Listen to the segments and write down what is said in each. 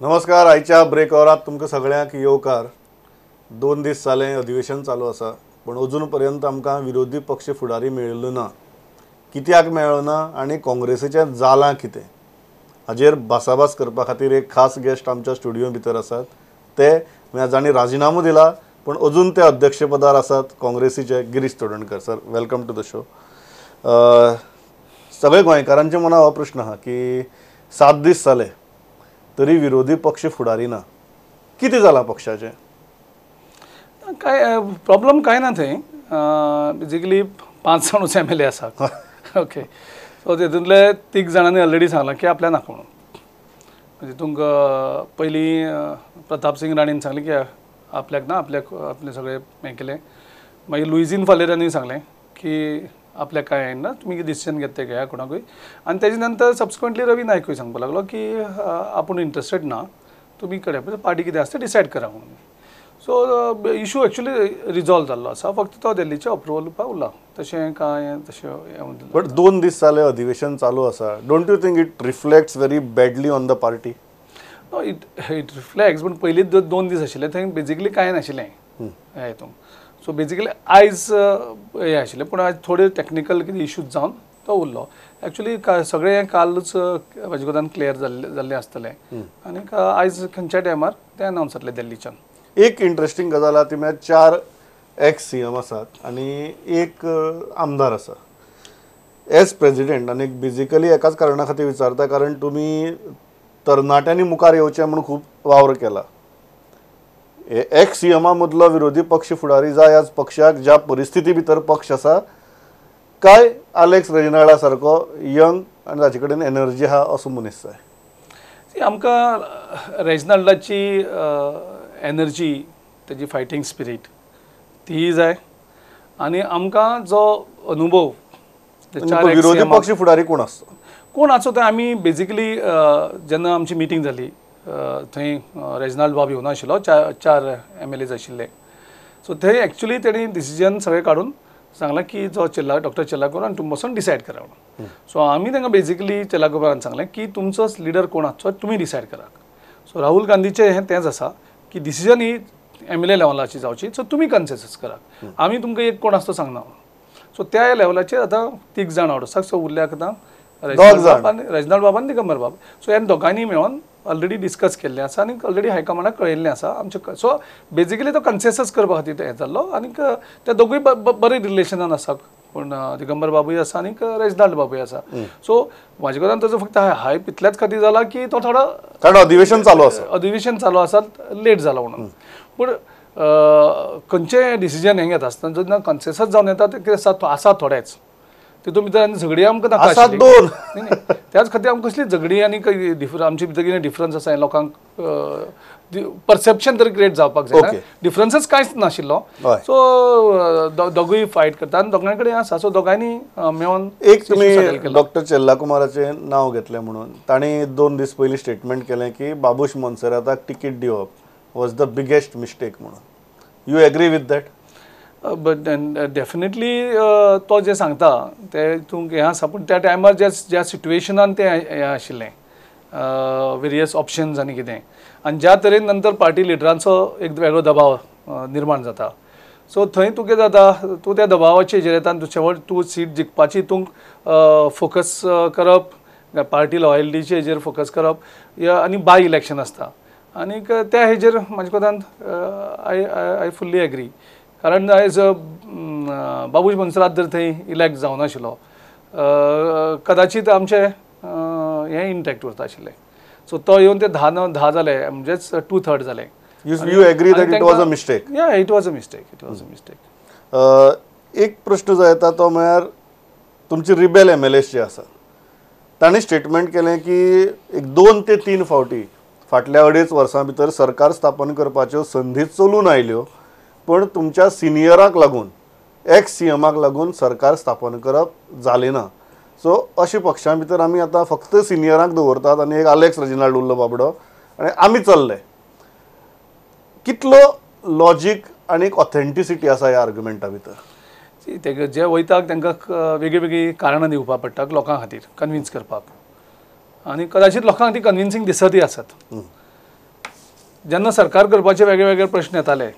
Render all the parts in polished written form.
नमस्कार. आयच्या ब्रेक आवरात तुमकां सगळ्यांक येवकार. 2 दीस जाले अधिवेशन चालू आसा, पूण अजून पर्यंत आमकां विरोधी पक्ष फुडारी मेळिल्लो ना. कित्याक मेळ्ळो ना आनी काँग्रेसीचें जालां कितें हाजेर भासाभास करपा खातीर एक खास गेस्ट आमच्या स्टुडियो भितर आसात. ते म्हळ्यार जांणी राजिनामो दिला पूण अजून ते अध्यक्षपदार आसात काँग्रेसीचे Girish Chodankar. Sir, welcome to the show. सगळे गोंयकारांच्या मनात हो प्रश्न आहा की 7 दीस जाले तरी विरोधी पक्ष फुडारी ना, कितें जालां पक्षाचें? काय प्रॉब्लम काय ना थंय बेजिकली 5 जाणूच एम एल ए आसा. ओके, सो तितूंतले 3 जाणांनी ऑलरेडी सांगलां की आपल्या नाका म्हणून. तितूंक पयलीं प्रताप सिंग राणेन सांगलें की आपल्याक ना, आपल्याक आपलें सगळें हें केलें. मागीर लुईझीन फालेरांनी सांगलें की आपल्याक कांय ना, तुमी डिसिजन घेता तें घेया कोणाकूय. आनी तेजे नंतर सबसिक्वंटली रवी नायकूय सांगपाक लागलो की आपूण इंट्रस्टेड ना, तुमी कडेन पार्टी कितें आसा तें डिसायड करा म्हणून. सो इशू एक्चुली रिजॉल्व जाल्लो आसा, फक्त तो दिल्लीचें अप्रुवल उरला. तशें कांय तशें बट 2 दीस जाले अधिवेशन चालू आसा. Don't you think it reflects very badly on the party? No, it reflects, पूण पयलींच 2 दीस आशिल्ले थंय बेजिकली कांय नाशिल्लें ह्या हितून. सो बेजिकली आयज हें आशिल्लें, पूण आयज थोडे टॅक्निकल कितें इशूज जावन तो उरलो. एक्चुली सगळें हें कालूच म्हाजे कोतान क्लियर जाल्लें आसतलें आनीक आयज खंयच्या टायमार तें अनावन्स जातलें दिल्लीच्यान. एक इंट्रस्टींग गजाल आहा ती म्हळ्यार 4 एक्स सी एम आसात आनी 1 आमदार आसा एज प्रेजिडेंट. आनी बेजिकली एकाच कारणा खातीर विचारता, कारण तुमी तरणाट्यांनी मुखार येवचें म्हूण खूब वावर केला. एक्स सी एमा मदलो विरोधी पक्ष फुडारी जाय आज पक्षाक, ज्या परिस्थिती भितर पक्ष आसा, काय आलेक्स रेजिनाल्डा सारको यंग आनी ताचे कडेन एनर्जी आहा असो मनीस जाय? आमकां रेजिनाल्डाची एनर्जी, तेजी फायटींग स्पिरीट तीय जाय आनी आमकां जो अनुभव. विरोधी पक्ष फुडारी कोण आसता? कोण आसचो तें आमी बेजिकली जेन्ना आमची मिटींग जाली थंय रेजिनाल्ड बाब येवना आशिल्लो, 4 एम एल एज आशिल्ले. सो थंय एक्चुली तेणी डिसिजन सगळें काडून सांगलां की जो डॉक्टर चेल्लाकुमार आनी तुमी वचोन डिसायड करा म्हणून. सो आमी तांकां बेजिकली चेल्लाकुमारान सांगलें की तुमचो लिडर कोण आसचो तुमी डिसायड करात. सो राहुल गांधीचें हें तेंच आसा की डिसिजन ही एम एल ए लेवलाची जावची, सो तुमी कन्सेसस करात, आमी तुमकां एक कोण आसतो सांगना म्हणून. सो त्या लेवलाचेर आतां 3 जाण आवड आसा. सो उरल्या आतां रेजिनाल्ड बाब आनी दिगंबर बाब. सो ह्या दोगांयनी मेळोन ऑलरेडी डिस्कस केल्लें आसा आनी ऑलरेडी हायकमांडाक कळयल्लें आसा आमचें. सो बेजिकली तो कन्सेसस करपा खातीर हें जाल्लो आनीक ते दोगूय बरे रिलेशनान आसा, पूण दिगंबर बाबूय आसा आनीक रेजिनाल्ड बाबूय आसा. सो म्हाजे कडेन ताजो फक्त हायप इतल्याच खातीर जाला की तो थोडो, कारण अधिवेशन चालू आसा, अधिवेशन चालू आसा, लेट जाला म्हणून. पूण खंयचें डिसिजन हें घेता आसतना जेन्ना कन्सेसस जावन येता तें कितें आसा आसा थोडेच तितून भितर आनी झगडी आमकां नाका आशिल्ली. त्याच खातीर आमकां कसली झगडी आनी आमचे भितर कितें डिफरन्स आसा हें लोकांक परसेप्शन तरी क्रिएट जावपाक जाय. डिफरन्सच कांयच नाशिल्लो. सो दोगूय फायट करता आनी दोगां कडेन आसा. सो दोगांयनी मेळोन एक तुमी डॉक्टर चेल्लाकुमाराचें नांव घेतलें म्हणून तांणी 2 दीस पयलीं स्टेटमेंट केलें की बाबूश मोन्सेराताक तिकीट दिवप वॉज the biggest mistake म्हणून. You agree with that? But definitely तो जें सांगता तें हितूंक हें आसा, पूण त्या टायमार ज्या ज्या सिट्युएशनान तें हें आशिल्लें, वेरियस ऑप्शन्स आनी कितें, आनी ज्या तरेन नंतर पार्टी लिडरांचो एक वेगळो दबाव निर्माण जाता. सो थंय तूं कितें जाता, तूं त्या दबावाचेर हेजेर येता आनी शेवट तूं सीट जिखपाची हितूंक फोकस करप, पार्टी लॉयल्टीचे हेजेर फोकस करप आनी बाय इलेक्शन आसता आनीक त्या हेजेर म्हाजे कोतान I fully agree. कारण आयज बाबूश मोन्सेरात जर थंय इलेक्ट जावनाशिल्लो कदाचीत आमचें हें इंटॅक्ट उरता आशिल्लें. सो तो येवन ते 10 जाले, म्हणजेच 2/3 जाले. You agree that it was a mistake? Yeah, it was a mistake, it was a mistake. एक प्रश्न जो येता तो म्हळ्यार तुमची रिबेल एम एल एस जे आसात तांणी स्टेटमेंट केलें की एक 2 ते 3 फावटी फाटल्या 2.5 वर्सां भितर सरकार स्थापन करपाच्यो संदी चलून आयल्यो, पण तुमच्या सिनियराक लागून, एक्स सी एमाक लागून सरकार स्थापन करप जालें ना. सो अशे पक्षां भितर आमी आतां फक्त सिनियरांक दवरतात आनी एक आलेक्स रेजिनाल्ड उरलो बाबडो आनी आमी चल्ले. कितलो लॉजीक आनी एक ऑथेंटिसिटी आसा ह्या आर्ग्युमेंटा भितर? ते जे वयता तांकां वेगळी वेगळी कारणां दिवपाक पडटा लोकां खातीर कन्विन्स करपाक, आनी कदाचित लोकांक ती कन्विन्सिंग दिसतय आसत. जेन्ना सरकार करपाचे वेगळे वेगळे प्रश्न येताले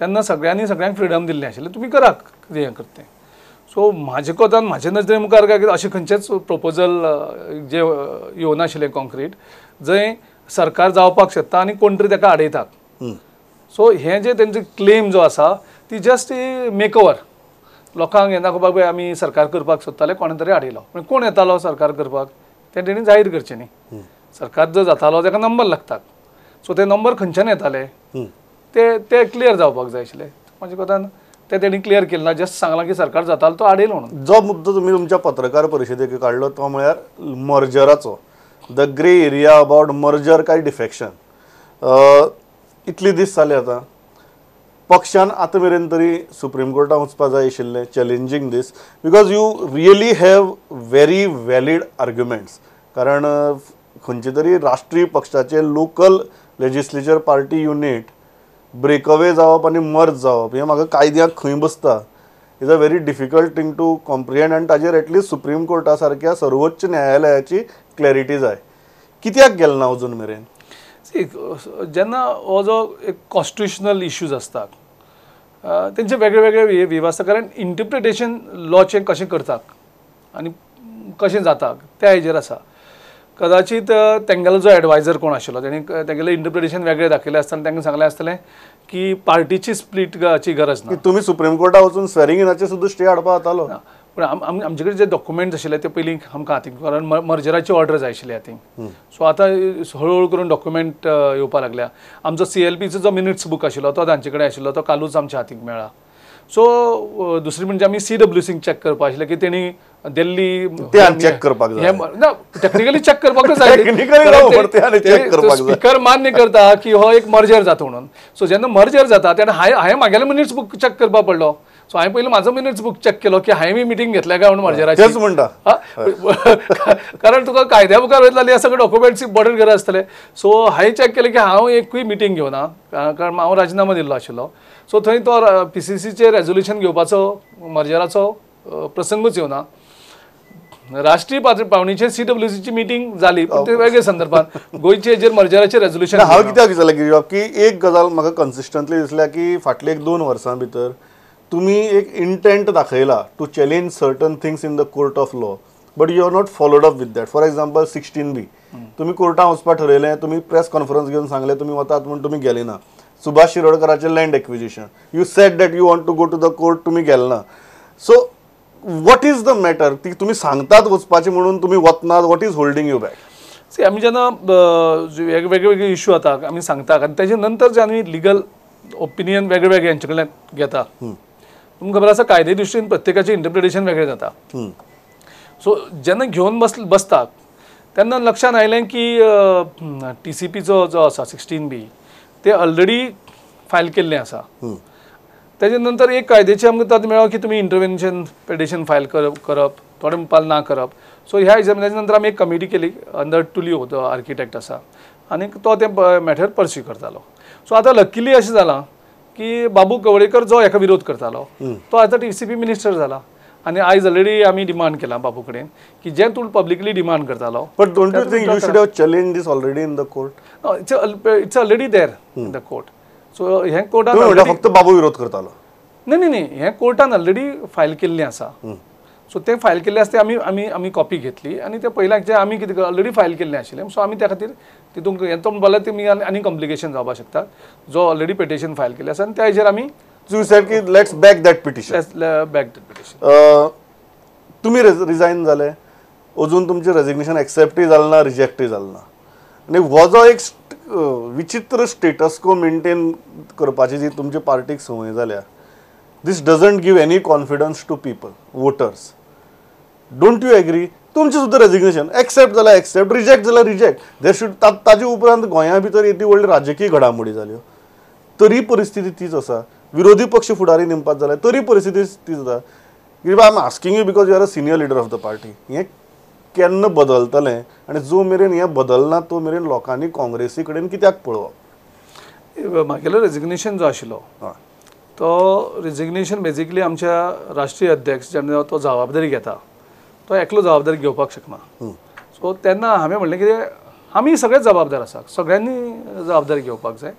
तेन्ना सगळ्यांनी सगळ्यांक फ्रिडम दिल्लें आशिल्लें, तुमी करा कितें हें करता तें. सो म्हाजे कोतान म्हाजे नजरे मुखार काय अशें खंयचेच प्रपोजल जे येवनाशिल्लें कॉन्क्रीट जंय सरकार जावपाक शकता आनी कोण तरी ताका आडयतात. सो हें जे तेंचे क्लेम जो आसा ती जस्ट मेकओवर, लोकांक हें दाखोवपाक पळय आमी सरकार करपाक सोदताले कोणें तरी आडयलो. पूण कोण येतालो सरकार करपाक तें तेणी जाहीर करचें न्ही. सरकार जो जातालो ताका नंबर लागतात, सो ते नंबर खंयच्यान येताले ते ते क्लियर जावपाक जाय आशिल्ले. म्हाजे कोतान ते तेणी क्लियर केलें ना, जस्ट सांगलां की सरकार जातालो तो आडयलो म्हणून. जो मुद्दो तुमी तुमच्या पत्रकार परिशदेक काडलो तो म्हळ्यार मर्जराचो, the grey area about merger काय डिफेक्शन. इतले दीस जाले आतां पक्षान आतां मेरेन तरी सुप्रीम कोर्टान वचपा जाय आशिल्लें challenging this, because you really have very valid arguments. कारण खंयचे तरी राष्ट्रीय पक्षाचे local legislature party unit breakaway जावप आनी मर्ज जावप हें म्हाका कायद्याक खंय बसता is a very difficult thing to comprehend. आनी ताजेर एटलिस्ट सुप्रीम कोर्टा सारक्या सर्वोच्च न्यायालयाची क्लॅरिटी जाय. कित्याक गेल ना अजून मेरेन? जेन्ना हो जो एक कॉन्स्टिट्युशनल इश्यूज आसतात तेंचे वेगळे वेगळे व्यू आसता, कारण इंटरप्रिटेशन लॉचें कशें करतात आनी कशें जाता त्या हेजेर आसा. कदाचित तेंगेलो जो एडवायजर कोण आशिल्लो तेणी तेंगेलें इंटरप्रिटेशन वेगळें दाखयलें आसतना तांकां सांगलें आसतलें की पार्टीची स्प्लिटाची गरज ना. तुमी सुप्रीम कोर्टाक वचून स्वेरिंग इनाचेर सुद्दां स्टे हाडपा जातालो. पूण आमचे कडेन जे डॉक्युमेंट्स आशिल्ले ते पयलीं आमकां हातीक, कारण मर्जराची ऑर्डर जाय आशिल्ली हातीक. सो आतां हळूहळू करून डॉक्युमेंट येवपाक लागल्या. आमचो CLPचो जो मिनिट्स बूक आशिल्लो तो तांचे कडेन आशिल्लो, तो कालूच आमच्या हातीक मेळ्ळा. सो दुसरी म्हणजे आमी CWCक चॅक करपा आशिल्लें की तेणी दिल्ली चॅक करपाक जाय ना, टॅक्निकली चॅक करपाकूच जाय. स्पीकर मान्य करता की हो एक मर्जर जाता म्हणून. सो जेन्ना मर्जर जाता तेन्ना हांवें म्हागेलें मिनिट्स बूक चॅक करपाक पडलो. सो हांवें पयलीं म्हाजो मिनिट्स बूक चॅक केलो की हांवें मिटींग घेतल्या काय म्हणून मर्जराची. तेच म्हणटा, कारण तुका कायद्या मुखार वयतलो जाल्यार सगळे डॉक्युमेंट्स इम्पॉर्टंट गरज आसतले. सो हांवें चॅक केलें की हांव एकूय मिटींग घेवना, कारण हांव राजिनामो दिल्लो आशिल्लो. सो थंय तो PCCचेर रेजोल्युशन घेवपाचो मर्जराचो प्रसंगूच येवना. राष्ट्रीय पावणीचे CWCची मिटींग जाली पूण ते वेगळे संदर्भात, गोंयचे हेजेर मर्जराचें रेजोल्युशन. हांव कित्याक विचारलें गिरीश बाब की एक गजाल म्हाका कन्सिस्टंटली दिसल्या की फाटले एक 2 वर्सां भितर तुमी एक इंटेंट दाखयला to challenge certain things in the court of law, but you are not followed up with that. For example 16B तुमी कोर्टान वचपाक ठरयलें, तुमी प्रेस कॉन्फरन्स घेवन सांगलें तुमी वतात म्हूण, तुमी गेले ना. Subhash शिरोडकराचें land acquisition, you said that you want to go to the court, तुमी गेले ना. So what is the matter? ती तुमी सांगतात वचपाचें म्हणून तुमी वचनात, what is holding you back? See आमी जेन्ना वेगळे वेगळे इश्यू जाता आमी सांगतात आनी तेजे नंतर जे आमी लिगल ओपिनियन वेगळे वेगळे हेंचे कडल्यान घेता. तुमकां खबर आसा कायदे दृश्टीन प्रत्येकाचें इंटरप्रिटेशन वेगळें जाता. सो जेन्ना घेवन बसतात तेन्ना लक्षांत आयलें की TCPचो जो आसा 16B ते ऑलरेडी फायल केल्लें आसा. तेजे नंतर एक कायद्याचें आमकां तातूंत मेळ्ळो की तुमी इंटरवेन्शन पिटिशन फायल करप, थोडे म्हणपाक ना करप. सो ह्या हिशोबान तेजे नंतर आमी एक कमिटी केली अंडर टुलियो जो आर्किटेक्ट आसा आनी तो तें मॅटर पर्स्यू करतालो. सो आतां लकीली अशें जालां की बाबू कवळेकर जो हेका विरोध करतालो तो आतां TCP minister जाला आनी आयज ऑलरेडी आमी डिमांड केला बाबू कडेन की जें तूं पब्लिकली डिमांड करतालो. But don't you think you should have challenge this already in the court? It's already there in the court. So हें कोर्टान फक्त बाबू विरोध करतालो? न्ही न्ही न्ही, हें कोर्टान ऑलरेडी फायल केल्लें आसा. सो तें फायल केल्लें आसा तें आमी आमी आमी कॉपी घेतली आनी तें पयल्याक जें आमी कितें ऑलरेडी फायल केल्लें आशिल्लें. सो आमी त्या खातीर तितूंक हें तो म्हणपाक लागलो तुमी आनी कॉम्प्लिकेशन जावपाक शकता जो ऑलरेडी पिटिशन फायल केल्लें आसा आनी त्या हेजेर आमी You said की let's back that petition. Let's back that petition. तुमी रिजायन जाले, अजून तुमचें रेजिग्नेशन एक्सेप्टूय जालें ना, रिजेक्टूय जालें ना. आनी हो जो एक विचित्र स्टेटस को मेंटेन करपाची जी तुमच्या पार्टीक संवय जाल्या, this doesn't give any confidence to people, voters. Don't you agree? तुमचें सुद्दां रेजिग्नेशन एक्सेप्ट जाल्यार एक्सेप्ट, रिजेक्ट जाल्यार रिजेक्ट. There should ताजे उपरांत गोंया भितर येदी व्हडली राजकीय घडामोडी जाल्यो तरी परिस्थिती तीच आसा. विरोधी पक्ष फुडारी नेमपाक जाल्यार तरी परिस्थिती तीच आसा. I am asking you because you are a senior leader of the party. हें केन्ना बदलतलें आनी जो मेरेन हें बदलना तो मेरेन लोकांनी काँग्रेसी कडेन कित्याक पळोवप? म्हागेलो रेजिग्नेशन जो आशिल्लो तो रेजिग्नेशन बेजिकली आमच्या राष्ट्रीय अध्यक्ष जेन्ना तो जबाबदारी घेता तो एकलो जबाबदारी घेवपाक शकना. सो तेन्ना हांवें म्हणलें कितें आमी सगळे जबाबदार आसा, सगळ्यांनी जबाबदारी घेवपाक जाय.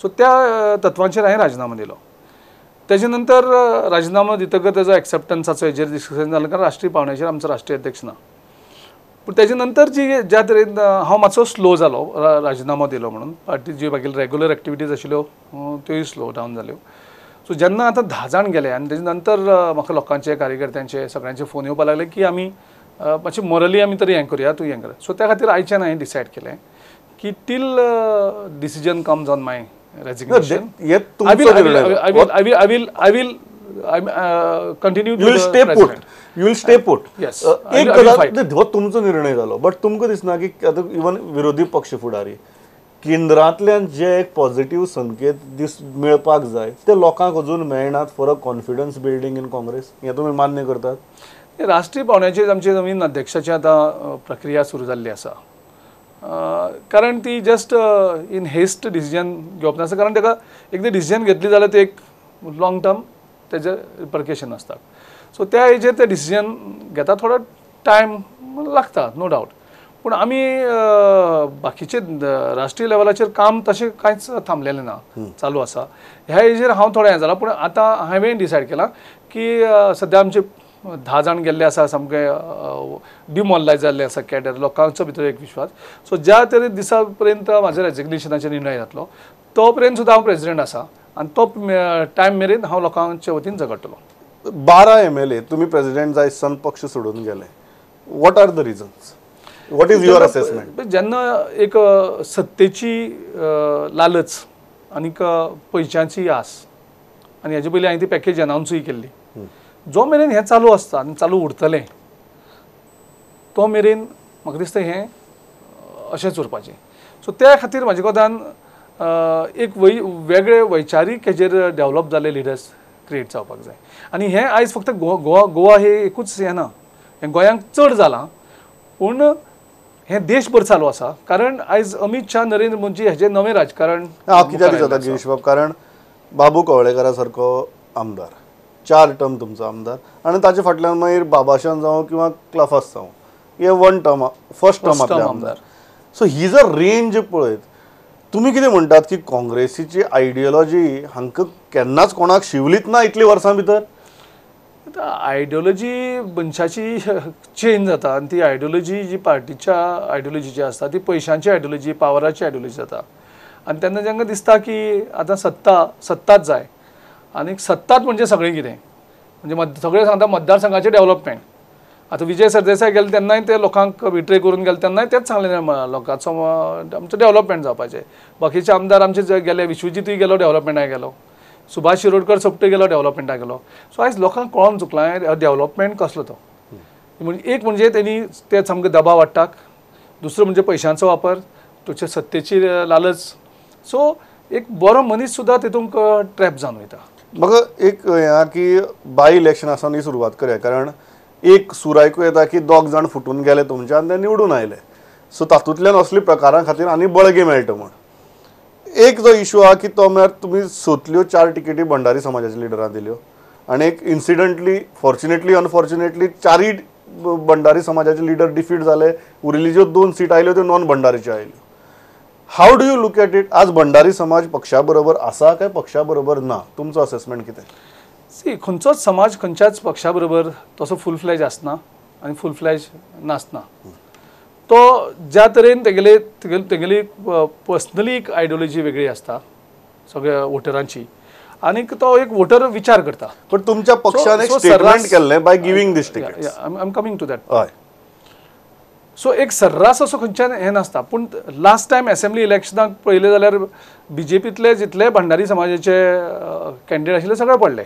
सो त्या तत्वांचेर हांवें राजिनामो दिलो. तेजे नंतर राजिनामो दितकच तेजो एक्सेप्टन्साचो हेजेर डिस्कशन जालें, कारण राष्ट्रीय पावंड्याचेर आमचो राष्ट्रीय अध्यक्ष ना. पूण तेजे नंतर जी ज्या तरेन हांव मातसो स्लो जालो राजिनामो दिलो म्हणून, पार्टी जी बाकीले रेगुलर एक्टिविटीज आशिल्ल्यो त्योय स्लो डावन जाल्यो. सो जेन्ना आतां 10 जाण गेले आनी तेजे नंतर म्हाका लोकांचे कार्यकर्त्यांचे सगळ्यांचे फोन येवपाक लागले की आमी मातशें मोरली आमी तरी हें करुया, तूं हें कर. सो त्या खातीर आयच्यान हांवें डिसायड केलें की till decision comes on my resignation I will continue. You will stay put. You will stay put. Yes. एक गजाल हो तुमचो निर्णय जालो, बट तुमकां दिसना की आतां इवन विरोधी पक्ष फुडारी केंद्रांतल्यान जे एक पॉझिटिव्ह संकेत दीस मेळपाक जाय ते लोकांक अजून मेळनात for a confidence building in Congress, हें तुमी मान्य करतात? राष्ट्रीय पावंड्याचेर आमचे नवीन अध्यक्षाची आतां प्रक्रिया सुरू जाल्ली आसा, कारण ती जस्ट इन हेस्ट डिसिजन घेवप नासता, कारण ताका एकदां डिसिजन घेतली जाल्यार ते एक लॉंग टर्म तेजे रिपर्केशन आसता. सो त्या हेजेर ते डिसिजन घेता, थोडो टायम लागता नो डावट, पूण आमी बाकीचे राष्ट्रीय लेवलाचेर काम तशें कांयच थांबलेलें ना, चालू आसा. ह्या हेजेर हांव थोडें हें जालां, पूण आतां हांवें डिसायड केलां की सद्या आमचे 10 जाण गेल्ले आसा, सामके डिमॉरलायज जाल्ले आसा कॅडर, लोकांचो भितर एक विश्वास. सो ज्या तरी दिसा पर्यंत म्हाज्या रेजिग्नेशनाचेर निर्णय जातलो तो पर्यंत सुद्दां हांव प्रेजिडेंट आसा आनी तो टायम मेरेन हांव लोकांचे वतीन झगडटलो. 12 MLA तुमी प्रेजिडेंट जायत सावन पक्ष सोडून गेले, what are the reasons, what is your assessment? जेन्ना एक सत्तेची लालच आनीक पयशांची आस, आनी हेजे पयलीं हांवें ती पॅकेज अनावन्सूय केल्ली, जो मेरेन हें चालू आसता आनी चालू उरतलें तो मेरेन म्हाका दिसता हें अशेंच उरपाचें. सो त्या खातीर म्हाजे कोतान एक वेगळे वैचारीक हेजेर डेवलप जाल्ले लिडर्स क्रिएट जावपाक जाय. आनी हें आयज फक्त गोवा गोवा हे एकूच हें ना, हें गोंयांक चड जालां, पूण हें देशभर चालू आसा. कारण आयज अमीत शाह, नरेंद्र मोदी हेजें नवें राजकारण हांव कित्याक विचारता गिरीश बाब, कारण बाबू कवळेकारा सारको आमदार, 4 टर्म तुमचो आमदार, आनी ताचे फाटल्यान मागीर बाबाशान जावं किंवा क्लाफास जावं, हे 1 टर्म फर्स्ट टर्म आमदार. सो ही जर रेंज पळयत तुमी कितें म्हणटात की काँग्रेसीची आयडियोलॉजी हांकां केन्नाच कोणाक शिवलीच ना इतली वर्सां भितर? आयडियोलॉजी मनशाची चेंज जाता आनी ती आयडियोलॉजी जी पार्टीच्या आयडियोलॉजी जी आसता ती पयशांची आयडियोलॉजी, पावराची आयडियोलॉजी जाता. आनी तेन्ना तांकां दिसता की आतां सत्ता सत्ताच जाय, आनी सत्ताच म्हणजे सगळें कितें, म्हणजे सगळें सांगता मतदारसंघाचें डेवलपमेंट. आतां विजय सरदेसाय गेले तेन्नाय ते लोकांक बिट्रे करून गेले तेन्नाय तेच सांगलें लोकांचो आमचें डेवलपमेंट जावपाचें. बाकीचे आमदार आमचे जे गेले, विश्वजीतूय गेलो डेवलपमेंटाक गेलो, सुभाष शिरोडकर सोपटे गेलो डेवलपमेंटाक गेलो. सो आयज लोकांक कळोन चुकलां डेवलपमेंट कसलो तो. म्हणजे एक म्हणजे तेणी ते सामके दबाव हाडटात, दुसरो म्हणजे पयशांचो वापर, तुमचे सत्तेची लालच. सो एक बरो मनीस सुद्दां तितूंक ट्रॅप जावन वयता. म्हाका एक हें की बाय इलेक्शन आसा न्ही सुरवात करया, कारण एक सूर आयकूं येता की 2 जाण फुटून गेले तुमच्या आनी ते निवडून आयले, सो तातूंतल्यान असले प्रकारां खातीर आनी बळगें मेळटा म्हूण. एक जो इशू आहा की तो म्हळ्यार तुमी सतल्यो 4 टिकेटी भंडारी समाजाच्या लिडरांक दिल्यो आनी एक इन्सिडंटली फॉर्च्युनेटली अनफॉर्च्युनेटली 4 भंडारी समाजाचे लिडर डिफीट जाले, उरिल्ली ज्यो 2 सीट आयल्यो त्यो नॉन भंडारीच्यो आयल्यो. How do you look at it? आज भंडारी समाज पक्षा बरोबर आसा काय पक्षा बरोबर ना, तुमचो असेसमेंट कितें? सी, खंयचोच समाज खंयच्याच पक्षा बरोबर तसो फूल फ्लॅज आसना आनी फूल फ्लॅज नासना. तो ज्या तरेन तेगेले तेगेली पर्सनली एक आयडियोलॉजी वेगळी आसता सगळ्या वोटरांची, आनीक तो एक वोटर विचार करता. पण तुमच्या पक्षान एक स्टेटमेंट केल्लें by giving this ticket. I am coming to that. हय. सो एक सर्रास असो खंयच्यान हें नासता. पूण लास्ट टायम एसेंब्ली इलेक्शनाक पळयलें जाल्यार बीजेपींतले जितले भंडारी समाजाचे कॅन्डिडेट आशिल्ले सगळे पडले,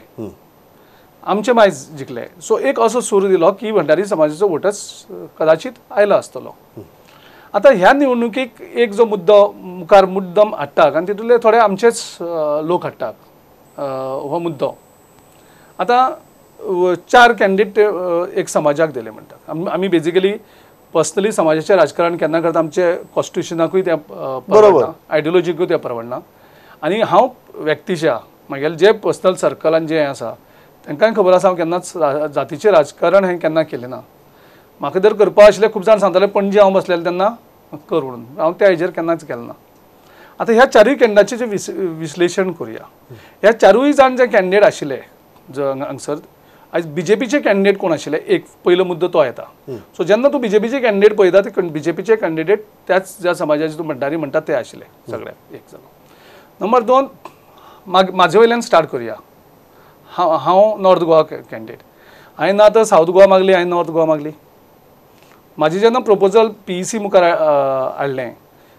आमचे मायज जिखले. सो एक असो सूर दिलो की भंडारी समाजाचो वोटर्स कदाचित आयलो आसतलो. आतां ह्या निवडणुकीक एक जो मुद्दो मुखार मुद्दम हाडटात आनी तितूंतले थोडे आमचेच लोक हाडटात हो मुद्दो. आतां 4 कॅन्डिडेट एक समाजाक दिले म्हणटात. आमी बेजिकली पर्सनली समाजाचें राजकारण केन्ना करता, आमचे कॉन्स्टिट्युशनाकूय तें परवडना, आयडियोलॉजीकूय तें परवडना. आनी हांव व्यक्तिशा म्हागेलें जें पर्सनल सर्कलान जें आसा तांकांय खबर आसा हांव केन्नाच जातीचें राजकारण हें केन्ना केलें ना. म्हाका जर करपा आशिल्लें खूब जाण सांगताले पणजे हांव बसलेलें तेन्ना कर म्हणून. हांव त्या हेजेर केन्नाच गेलो ना. आतां ह्या चारूय कॅन्डिडेटाचें जे विश्लेशण करुया. ह्या चारूय जाण जे कॅन्डिडेट आशिल्ले हांगसर आयज बीजेपीचे कॅन्डिडेट कोण आशिल्ले एक पयलो मुद्दो तो येता. सो जेन्ना तूं बीजेपीचे कॅन्डिडेट पळयता ते बीजेपीचे कॅन्डिडेट त्याच ज्या समाजाचे तूं भंडारी म्हणटा ते आशिल्ले सगळे एक जालो. नंबर 2 म्हाजे वयल्यान स्टार्ट करुया. हांव नॉर्थ गोवा कॅन्डिडेट. हांवें ना तर सावथ गोवा मागली, हांवें नॉर्थ गोवा मागली. म्हाजें जेन्ना प्रपोजल पीईसी मुखार हाडलें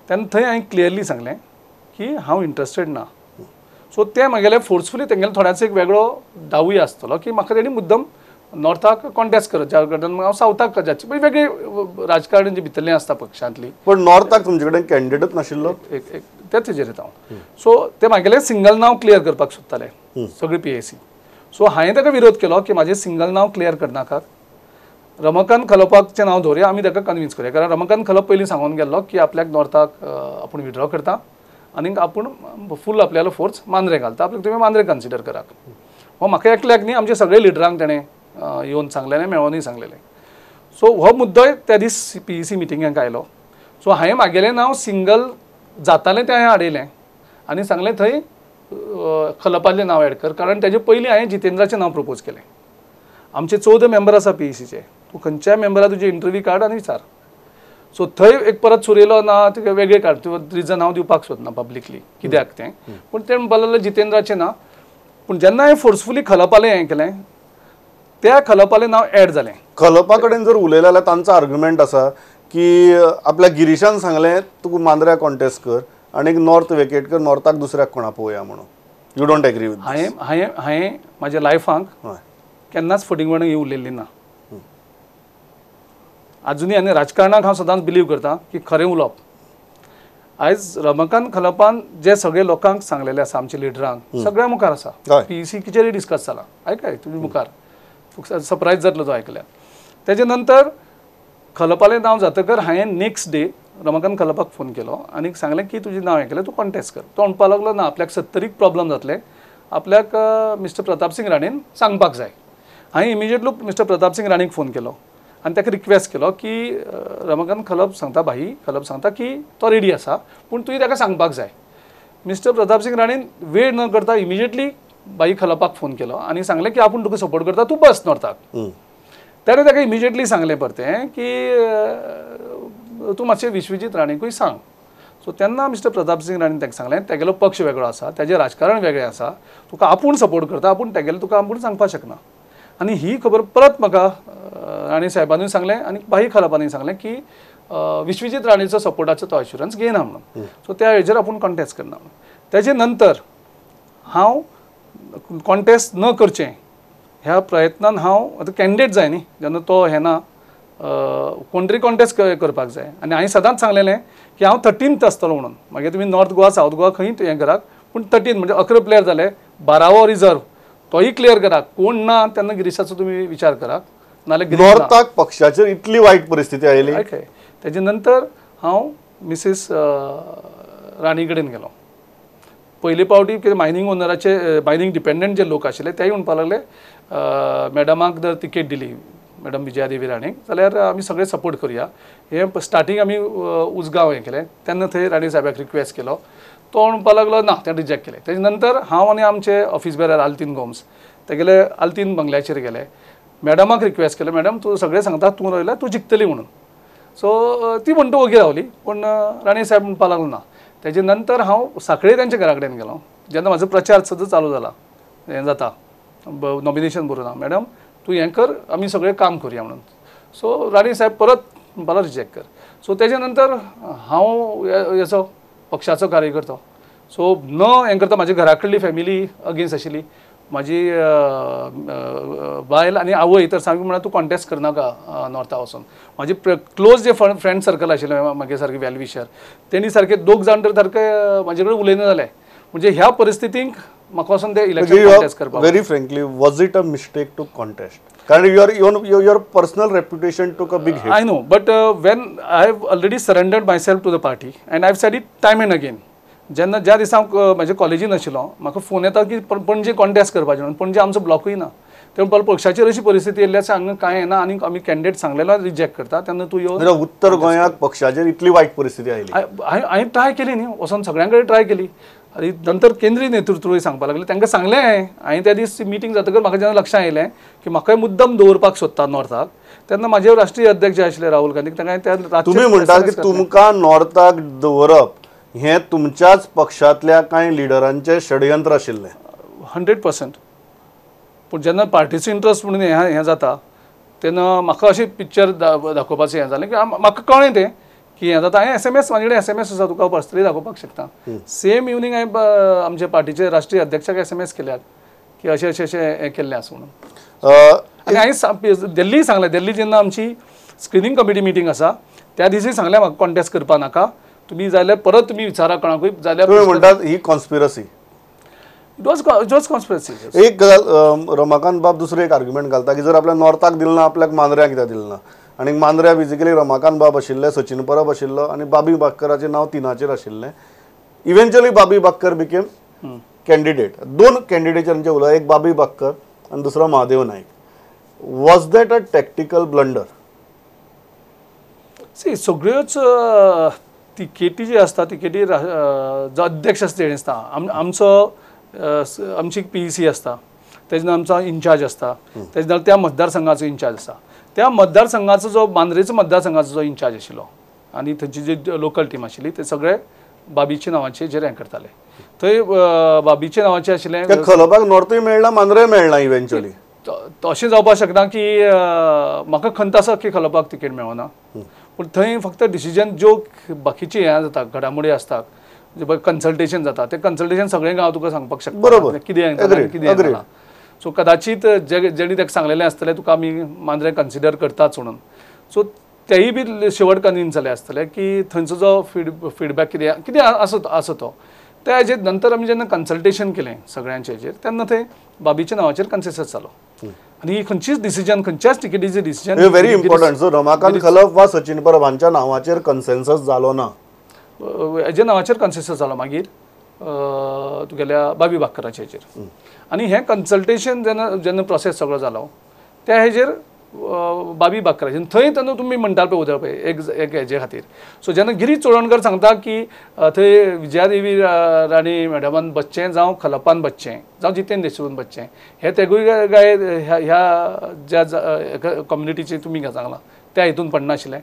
तेन्ना थंय हांवें क्लियरली सांगलें की हांव इंट्रस्टेड ना. सो ते म्हागेले फोर्सफुली तेंगेले थोड्यांचो एक वेगळो डावूय आसतलो की म्हाका तेणी मुद्दम नॉर्थाक कॉन्टेस्ट करत ज्या कडल्यान हांव सावथाक जाचें म्हणजे वेगळी राजकारण जी भितरलें आसता पक्षांतली. पण नॉर्थाक तुमचे कडेन कॅन्डिडेटच नाशिल्लो एक एक तेच हेजेर येता हांव. सो ते म्हागेले सिंगल नांव क्लियर करपाक सोदताले सगळी पीएसी. सो हांवें ताका विरोध केलो की म्हाजें सिंगल नांव क्लियर करनाका, रमाकांत खलपाचें नांव दवरुया, आमी ताका कन्विन्स करुया. कारण रमाकांत खलप पयलीं सांगून गेल्लो की आपल्याक नॉर्थाक आपूण विड्रॉ करता आनी आपूण फूल आपल्यालो फोर्स मांद्रे घालता, आपल्याक तुमी मांद्रे कन्सिडर करात. हो म्हाका एकल्याक न्ही आमच्या सगळे लिडरांक तेणें येवन सांगलेलें, मेळोनूय सांगलेलें. सो हो मुद्दोय त्या दीस पीईसी मिटिंगेक आयलो. सो हांवें म्हागेलें नांव सिंगल जातालें तें हांवें हाडयलें आनी सांगलें थंय खलपालें नांव एड कर, कारण तेजे पयलीं हांवें जितेंद्राचें नांव प्रपोज केलें. आमचे 14 मेंबर आसा पीईसीचे, तूं खंयच्याय मेंबरा तुजी इंटरव्यू काड आनी विचार. सो थंय एक परत सुरयलो ना तुका वेगळें काड, तुवें रिजन हांव दिवपाक सोदना पब्लिकली कित्याक तें, पूण तें म्हणपाक लागलें जितेंद्राचें ना. पूण जेन्ना हांवें फोर्सफुली खलपालें हें केलें त्या खलपालें नांव एड जालें. खलपा कडेन जर उलयलें जाल्यार तांचो आर्ग्युमेंट आसा की आपल्या गिरीशान सांगलें तूं मांद्र्या कॉन्टेस्ट कर आनी नॉर्थ वेकेट कर, नॉर्थाक दुसऱ्याक कोणा पळोवया म्हणून. You don't agree with? हांवें हांवें हांवें म्हाज्या लायफांक केन्नाच फटींगपणां ही उलयल्ली ना आजुनूय. आनी राजकारणाक हांव सदांच बिलीव करता की खरें उलोवप. आयज रमाकांत खलपान जे सगळे लोकांक सांगलेले आसा आमच्या लिडरांक सगळ्या मुखार आसा, पीईसीचेरूय डिस्कस जाला, आयकाय तुमी मुखार सरप्रायज जातलो तो आयकल्यार. तेजे नंतर खलपालें नांव जातकर हांवें नेक्स्ट डे रमाकांत खलपाक फोन केलो आनी सांगलें की तुजें नांव हें केलें तूं कॉन्टेस्ट कर. तो म्हणपाक लागलो ना आपल्याक 70 प्रॉब्लम जातले, आपल्याक मिस्टर प्रतापसिंग राणेन सांगपाक जाय. हांवें इमिजिएटली मिस्टर प्रतापसिंग राणेक फोन केलो आनी ताका रिक्वेस्ट केलो की रमाकांत खलप सांगता, भाई खलप सांगता की तो रेडी आसा पूण तुवें ताका सांगपाक जाय. मिस्टर प्रतापसिंग राणेन वेळ न करता इमिजिएटली भाई खलपाक फोन केलो आनी सांगलें की आपूण तुका सपोर्ट करता, तूं बस नॉर्थाक. ताणें ताका इमिजिएटली सांगलें परतें की तूं मातशें विश्वजीत राणेकूय सांग. सो तेन्ना मिस्टर प्रतापसिंग राणेन ताका सांगलें तेगेलो पक्ष वेगळो आसा, तेजें राजकारण वेगळें आसा, तुका आपूण सपोर्ट करता, आपूण तेगेलें तुका आपूण सांगपाक शकना. आनी ही खबर परत म्हाका राणे साहेबानूय सांगलें आनी भाई खलपानूय सांगलें की विश्वजीत राणेचो सपोर्टाचो तो एश्युरन्स घेयना म्हणून. सो त्या हेजेर आपूण कॉन्टेस्ट करना म्हणून. तेजे नंतर हांव कॉन्टेस्ट न करचें ह्या प्रयत्नान हांव आतां कॅन्डिडेट जाय न्ही, जेन्ना तो हें ना कोण तरी कॉन्टेस्ट करपाक जाय. आनी हांवें सदांच सांगलेलें की हांव 13th आसतलो म्हणून, मागीर तुमी नॉर्थ गोवा सावथ गोवा खंय हें करात पूण 13 म्हणजे 11 प्लेयर जाले, 12वो रिजर्व तोय क्लियर करात, कोण ना तेन्ना गिरीशाचो तुमी विचार करात, नाल्यार नॉर्थाक पक्षाचेर इतली वायट परिस्थिती आयली. ओके, तेजे नंतर हांव मिसेस राणी कडेन गेलो. पयले पावटी कितें मायनींग ओनराचे मायनींग डिपेंडंट जे लोक आशिल्ले तेय म्हणपाक लागले मॅडमाक जर तिकेट दिली मॅडम विजयादेवी राणेक जाल्यार आमी सगळे सपोर्ट करुया. हें स्टार्टींग आमी उजगांव हें केलें तेन्ना थंय राणे साहेबाक रिक्वेस्ट केलो, तो म्हणपाक लागलो ना, तें रिजेक्ट केलें. तेजे नंतर हांव आनी आमचे ऑफिस बेरर आल्तीन गोम्स तेगेले आल्तीन बंगल्याचेर गेले, मॅडमाक रिक्वेस्ट केलें मॅडम तूं सगळें सांगता, तूं रोयल्यार तूं जिखतली म्हणून. सो ती म्हणटा ओगी रावली, पूण राणे साहेब म्हणपाक लागलो ना. तेजे नंतर हांव साखळे तेंच्या घरा कडेन गेलो जेन्ना म्हाजो प्रचार सद्दां चालू जाला हें जाता नॉमिनेशन बरोवन ना, मॅडम तूं हें कर आमी सगळें काम करुया म्हणून. सो राणे साहेब परत म्हणपाक रिजेक्ट कर. सो तेजे नंतर हांव हेचो पक्षाचो कार्यकर्तो, सो न हें करता म्हाज्या घरा कडली फॅमिली अगेन्स्ट आशिल्ली, म्हाजी बायल आनी आवय तर सामकी म्हणल्यार तूं कॉन्टेस्ट करनाका नॉर्था वचून. म्हाजे क्लोज जे फ्रेंड सर्कल आशिल्लें म्हागे सारके वेलविशर तेणी सारके दोग जाण तर सारके म्हाजे कडेन उलयना जाले. म्हणजे ह्या परिस्थितीक म्हाका वचून ते इलेक्शन कॉन्टेस्ट करपाक. Very frankly, was it a mistake to contest? कारण your personal reputation took a big hit. I know, but when I have already surrendered myself to the party and I have said it time and again. जेन्ना ज्या दिसा हांव म्हाज्या कॉलेजीन आशिल्लो म्हाका phone येता की पणजे कॉन्टेस्ट करपाचें म्हणून, पणजे आमचो ब्लॉकूय ना, ते म्हणपाक पक्षाचेर अशी परिस्थिती येयल्ली आसा हांगा कांय येना आनी आमी कॅन्डिडेट सांगलेलो रिजेक्ट करता तेन्ना तूं येवन उत्तर गोंयाक पक्षाचेर इतली वायट परिस्थिती आयली. हांवें ट्राय केली न्ही, वचोन सगळ्यां कडेन ट्राय केली आनी नंतर केंद्रीय नेतृत्वूय सांगपाक लागलें, तांकां सांगलें हांवें. हांवें त्या दीस मिटींग जातकच म्हाका जेन्ना लक्षांत आयलें की म्हाकाय मुद्दम दवरपाक सोदता नॉर्थाक, तेन्ना म्हाजे राष्ट्रीय अध्यक्ष जे आशिल्ले राहुल गांधी तांकां त्या तुमी म्हणटात की तुमकां नॉर्थाक दवरप हें तुमच्याच पक्षांतल्या कांय लिडरांचें षडयंत्र आशिल्लें. 100%. पूण जेन्ना पार्टीचो इंट्रस्ट म्हणून हें जाता तेन्ना म्हाका अशें पिक्चर दाखोवपाचें हें जालें की म्हाका कळ्ळें तें की हें जाता. हांवें SMS, म्हाजे कडेन SMS आसा, तुका पर्सनली दाखोवपाक शकता. सेम इवनींग हांवें आमच्या पार्टीचे राष्ट्रीय अध्यक्षाक SMS केल्यात की अशें अशें अशें हें केल्लें आसा म्हणून. आनी हांवें दिल्ली सांगलें, दिल्ली जेन्ना आमची स्क्रिनींग कमिटी मिटींग आसा त्या दिसूय सांगलें म्हाका कॉन्टेस्ट करपा नाका, तुमी जाल्यार परत तुमी विचारा कोणाकूय जाल्यार. तुमी म्हणटात ही कॉन्स्पिरसी. It was conspiracy. एक गजाल रमाकांत बाब दुसरो एक आर्ग्युमेंट घालता की जर आपल्या नॉर्थाक दिलें ना आपल्याक मांद्र्यां कित्याक दिलें ना, आनी मांद्र्या बेजिकली रमाकांत बाब आशिल्ले, सचिन परब आशिल्लो आनी बाबी बाक्कराचें नांव तिनाचेर आशिल्लें. Eventually Babi Bakkar became candidate. दोन कॅन्डिडेटांचे उलय, एक बाबी बाक्कर आनी दुसरो Mahadev Naik. Was that a tactical blunder? See, सगळ्योच तिकेटी जी आसता तिकेटी जो अध्यक्ष आसता तेणें आसता. आमचो आमची PEC आसता, तेजे आमचो इन्चार्ज आसता, तेजे नंतर त्या मतदारसंघाचो इन्चार्ज आसता. त्या मतदारसंघाचो जो मांद्रेचो मतदारसंघाचो जो इन्चार्ज आशिल्लो आनी थंयची जी लोकल टीम आशिल्ली ते सगळे बाबीच्या नांवाचेर जे हें करताले. थंय बाबीच्या नांवाचें आशिल्लें खलपाक नॉर्थूय मेळना मांद्रेय मेळना इव्हेंच्युअली. अशें जावपाक शकना की म्हाका खंत आसा की खलपाक तिकेट मेळना, पूण थंय फक्त डिसिजन ज्यो बाकीची हें जाता घडामोडी आसता कन्सल्टेशन जाता तें कन्सल्टेशन सगळें हांव तुका सांगपाक शकता बरोबर कितें कितें जालां. सो कदाचीत जेणी ताका सांगलेलें आसतलें तुका आमी मांद्रें कन्सिडर करताच म्हणून, सो तेय बी शेवट कन्विन्स जाले आसतले की थंयचो जो फिडबॅक कितें कितें आसो तो त्या हेजेर नंतर आमी जेन्ना कन्सल्टेशन केलें सगळ्यांचे हेजेर तेन्ना थंय बाबीच्या नांवाचेर कन्सेसस जालो. आनी ही खंयचीच डिसिजन खंयच्याच टिकेटीची decision very important. So Ramakant Khalap वा सचिन परब हांच्या नांवाचेर कन्सेन्सस जालो ना, हेज्या नांवाचेर कन्सेसस जालो मागीर तुगेल्या बाबी बाक्कराच्या हेजेर. आनी हें कन्सल्टेशन जेन्ना जेन्ना प्रोसेस सगळो जालो त्या हेजेर बाबी बाक्कराचेर थंय तेन्ना तुमी म्हणटात पळय उदळ पळय एक एक हेजे खातीर. सो जेन्ना गिरीश चोडणकर सांगता की थंय विजयादेवी राणी मॅडमान बसचें जावं खलपान बसचें जावं जितेंद्र देशमुखान बसचें, हे तेगूय गाय ह्या ज्या कम्युनिटीचे तुमी सांगलां त्या हितून पडनाशिल्लें.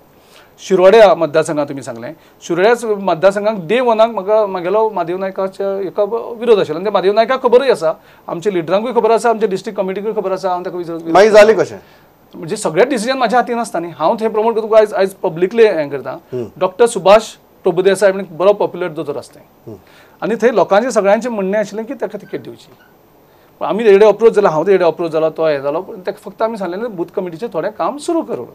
शिरोड्या मतदारसंघात तुमी सांगलें, शिरोड्या मतदारसंघाक डे वनाक म्हाका म्हागेलो महादेव नायकाच्या एका विरोध आशिल्लो आनी ते महादेव नायकाक खबरूय आसा, आमच्या लिडरांकूय खबर आसा, आमच्या डिस्ट्रिक्ट कमिटीकूय खबर आसा. हांव ताका विरोध मागीर जालें कशें म्हणजे सगळे डिसिजन म्हाज्या हातीन आसता न्ही, हांव थंय प्रमोट करता. आयज आयज पब्लिकली हें करता. डॉक्टर सुभाष प्रभुदेसाय म्हणून बरो पॉप्युलर दोतोर आसता आनी थंय लोकांचें सगळ्यांचें म्हणणें आशिल्लें की ताका तिकेट दिवची. पूण आमी तेजे अप्रोच जाला, हांव तेजे अप्रोच जालो, तो हें जालो, पूण ताका फक्त आमी सांगलें बूथ कमिटीचें थोडें काम सुरू कर म्हणून.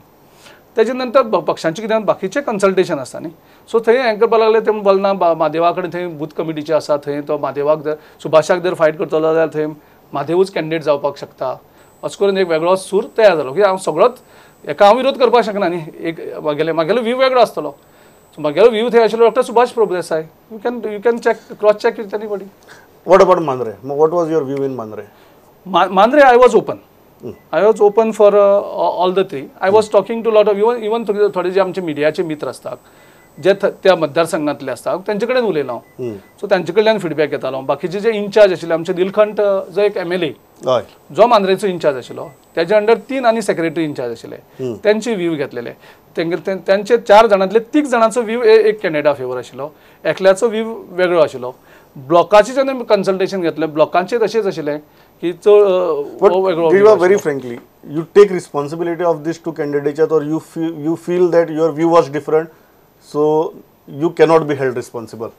तेजे नंतर पक्षांचें कितें बाकीचें कन्सल्टेशन आसता न्ही, सो थंय हें करपाक लागले ते म्हणपाक ना म्हादेवा कडेन थंय बूथ कमिटीचें आसा, थंय तो म्हादेवाक जर सुभाषाक जर फायट करतलो जाल्यार थंय म्हादेवूच कॅन्डिडेट जावपाक शकता, अशें करून एक वेगळो सूर तयार जालो की हांव सगळोच हेका हांव विरोध करपाक शकना न्ही. एक म्हागेलो व्यू वेगळो आसतलो, सो म्हागेलो व्यू थंय आशिल्लो doctor Subhash Prabhudesai. You can check cross check with anybody. What about Mandrem? What was your view in Mandrem? Mandrem I was open. I was open for all the three. I was talking to lot of even थोडे जे आमचे मिडियाचे मित्र आसतात जे त्या मतदारसंघातले आसतात तेंचे कडेन उलयलो हांव, सो तेंचे कडल्यान फिडबॅक घेतालो. बाकीचे जे इन्चार्ज आशिल्ले आमचे निलखंठ जो एक MLA जो मांद्रेचो इन्चार्ज आशिल्लो तेजे अंडर 3 आनी सेक्रेटरी इन्चार्ज आशिल्ले तेंचे व्यू घेतलेले. तेंचे 4 जाणांतले 3 जाणांचो व्यू एक कॅन्डिडेटा फेवर आशिल्लो, एकल्याचो व्यू वेगळो आशिल्लो. ब्लॉकाचे जेन्ना कन्सल्टेशन घेतलें ब्लॉकांचे तशेंच आशिल्लें की चड वेगळो. Very frankly you take responsibility of these two candidates or you feel that your view was different, so you cannot be held responsible?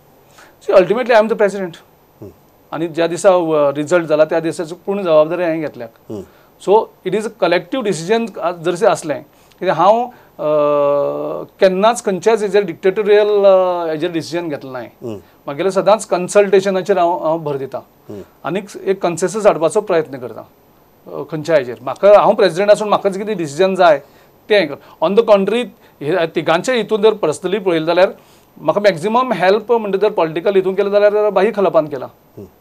See, ultimately I am the president. आनी ज्या दिसा रिजल्ट जाला त्या दिसाची पूर्ण जबाबदारी हांवें घेतल्या. So it is a collective decision जरशें आसलें कित्याक हांव केन्नाच खंयच्याच हेजेर डिक्टेटोरियल हेजेर डिसिजन घेतलें ना. म्हागेलें सदांच कन्सल्टेशनाचेर हांव भर दिता आनी एक कन्सेसस हाडपाचो प्रयत्न करता खंयच्या हेजेर. म्हाका हांव प्रेजिडेंट आसून म्हाकाच कितें डिसिजन जाय तें. ऑन the contrary तिगांचे हितून जर पर्सनली पळयलें जाल्यार म्हाका मॅक्झिमम हेल्प म्हणटा जर पॉलिटिकल हितून केलें जाल्यार बाई खलपान केला.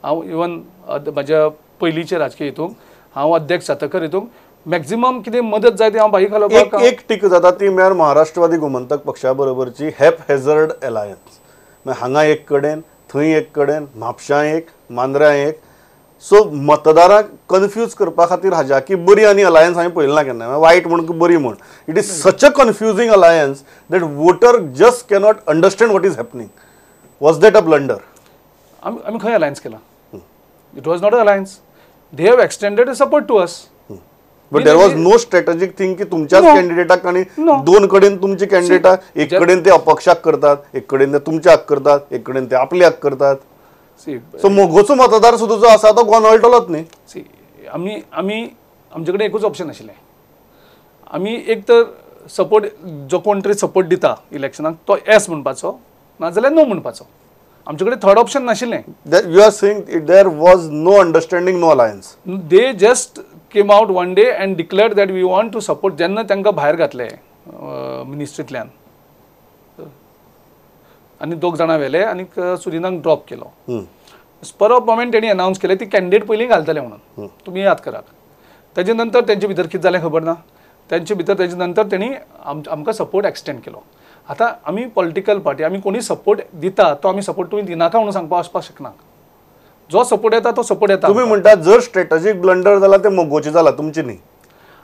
हांव इवन म्हाज्या पयलींचे राजकीय हितून हांव अध्यक्ष जातकर हितून मॅक्झिमम कितें मदत जाय ती हांव भाई खालोवपाक. एक टीक जाता ती म्हळ्यार महाराष्ट्रवादी गोमंतक पक्षा बरोबरची हॅप हेझर्ड अलायन्स, हांगा एक कडेन थंय एक कडेन, म्हापशां एक, मांद्र्यां एक. सो मतदारांक कन्फ्यूज करपा खातीर हाज्याकी बरी आनी अलायन्स हांवें पळयली ना केन्ना, वायट म्हण बरी म्हण. It is such a confusing alliance that voter just cannot understand what is happening. Was that a blunder? आमी खंय अलायन्स केला? It was not a alliance. They have extended a support to us. But there was no strategic thing की तुमच्याच कॅन्डिडेटाक आनी दोन कडेन तुमचे कॅन्डिडेटाक, एक कडेन ते अपक्षाक करतात, एक कडेन ते तुमच्याक करतात, एक कडेन ते आपल्याक करतात. सो मोगोचो मतदार सुद्दां जो आसा तो गोंदळटलोच न्ही. सी, आमी आमी आमचे कडेन एकूच ऑप्शन आशिल्लें. आमी एक तर सपोर्ट जो कोण तरी सपोर्ट दिता इलेक्शनाक तो येस म्हणपाचो, नाजाल्यार नो म्हणपाचो. आमचे कडेन थर्ड ऑप्शन नाशिल्लें. You are saying there was no understanding, no alliance. They just came out one day and declared that we want to support. जेन्ना तांकां भायर घातले मिनिस्ट्रींतल्यान आनी दोग जाणां व्हेले आनी सुदिनाक ड्रॉप केलो. स्पर ऑफ मोमेंट तेणी अनावन्स केलें ती कॅन्डिडेट पयलीं घालतले म्हणून, तुमी याद करात. तेजे नंतर तेंचे भितर कितें जालें खबर ना. तेंचे भितर तेजे नंतर तेणी आमकां सपोर्ट एक्सटेंड केलो. आतां आमी पॉलिटिकल पार्टी, आमी कोणी सपोर्ट दिता तो आमी सपोर्ट तुमी दिनाका म्हणून सांगपाक वचपाक शकना. जो सपोर्ट येता तो सपोर्ट येता. तुमी म्हणटा जर स्ट्रेटजीक ब्लंडर जाला ते मोगोचे जाला, तुमचे न्ही.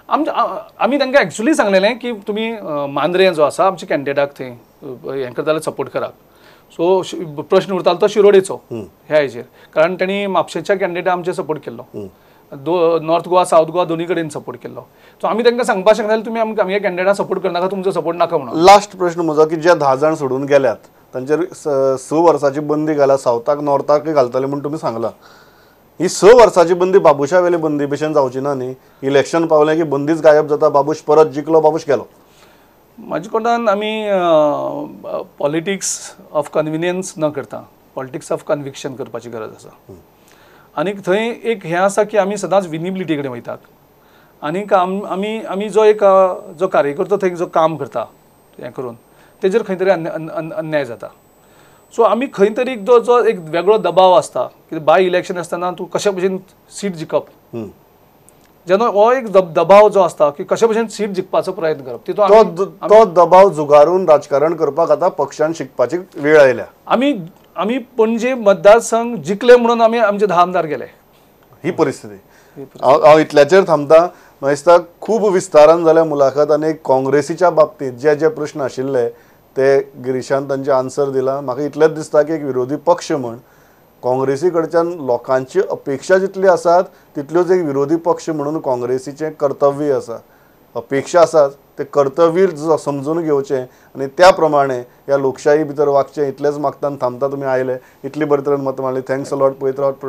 आमी तांकां एक्चुअली सांगलेलें की तुमी मांद्रें जो आसा आमच्या कॅन्डिडेटाक थंय हें करता जाल्यार सपोर्ट करात. सो प्रश्न उरतालो तो शिरोडेचो ह्या हेजेर, कारण तेणी म्हापशेच्या कॅन्डिडेटाक आमचे सपोर्ट केल्लो, नॉर्थ गोवा सावथ गोवा दोनी कडेन सपोर्ट केल्लो. सो आमी तांकां सांगपाक शकनासले तुमी आमकां आमगे कॅन्डिडेटाक सपोर्ट करनाका, तुमचो सपोर्ट नाका म्हणून. लास्ट प्रश्न म्हजो की जे 10 जाण सोडून गेल्यात तांचेर 6 वर्साची बंदी घाला, सावथाक नॉर्थाकय घालतले म्हूण तुमी सांगलां. ही 6 वर्साची बंदी बाबुशा वेली बंदी भशेन जावची ना न्ही? इलेक्शन पावलें की बंदीच गायब जाता, बाबूश परत जिखलो, बाबूश गेलो. म्हाजे कोणान आमी पॉलिटिक्स ऑफ कन्विनियन्स न करता पॉलिटिक्स ऑफ कन्विक्शन करपाची गरज आसा. आनीक थंय एक हें आसा की आमी सदांच विनिबिलिटी कडेन वयतात आनीक आमी आमी जो एक जो कार्यकर्तो थंय जो काम करता हें करून तेजेर खंय तरी अन्याय जाता. सो आमी खंय तरी जो जो एक वेगळो दबाव आसता की बाय इलेक्शन आसतना तूं कशे भशेन सीट जिखप, जेन्ना हो एक दबाव जो आसता की कशे भशेन सीट जिखपाचो प्रयत्न करप, तितून तो दबाव जुगारून राजकारण करपाक आतां पक्षान शिकपाची वेळ आयल्या. आमी आमी पणजे मतदारसंघ जिखले म्हणून आमी आमचे 10 आमदार गेले. ही परिस्थिती. हांव इतल्याचेर थांबता. म्हाका दिसता खूब विस्तारान जाल्या मुलाखत आनी काँग्रेसीच्या बाबतींत जे जे प्रश्न आशिल्ले ते गिरीशान तांचे आन्सर दिला. म्हाका इतलेंच दिसता की एक विरोधी पक्ष म्हण काँग्रेसी कडच्यान लोकांची अपेक्षा जितली आसात तितल्योच एक विरोधी पक्ष म्हणून काँग्रेसीचें कर्तव्य आसा, अपेक्षा आसात ते कर्तव्य समजून घेवचें आनी त्या प्रमाणे ह्या लोकशाही भितर वागचें. इतलेंच मागता आनी थांबता. तुमी आयले, इतली बरे तरेन मतां मांडली. Thanks a lot. पळयत रावत.